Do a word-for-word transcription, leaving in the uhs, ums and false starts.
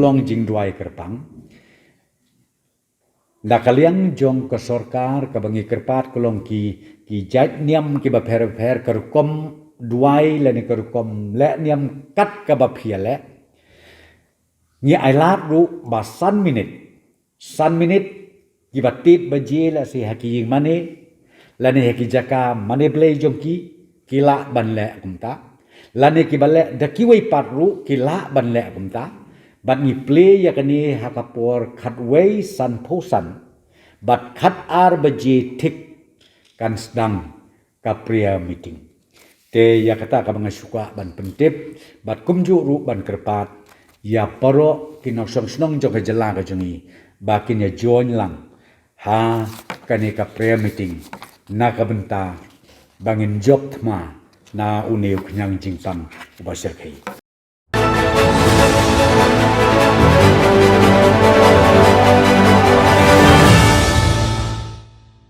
Long jingduwai kyrpang. Na ka liang jong ka sorkar kaba ngi kyrpad ka long ki, ki jait niam kiba pher pher, ka rukom duwai lane ka rukom leh niam kat kaba phi ïaleh. Ngi ailad ruh ba san minit, san minit, kiba tied baje lehse ha ki ïing mane lane ha ki jaka mane blei jong ki, ki lah ban leh kumta. Lane kiba leh da kiwei pat ruh ki lah ban leh kumta. Bad ngi plie ïa kane ha ka por khatwei sanphew san bad khatar baje thik kan sdang ka prayer meeting. Te ïa kata kaba nga shu kwah ban pyntip bad kumjuh ruh ban kyrpad ïa baroh ki nongshong shnong jong ka jylla ka jong ngi ba kin ïa join lang ha kane ka prayer meeting na ka bynta ba ngin jop thma na une u khñiang jingpang uba shyrkhei.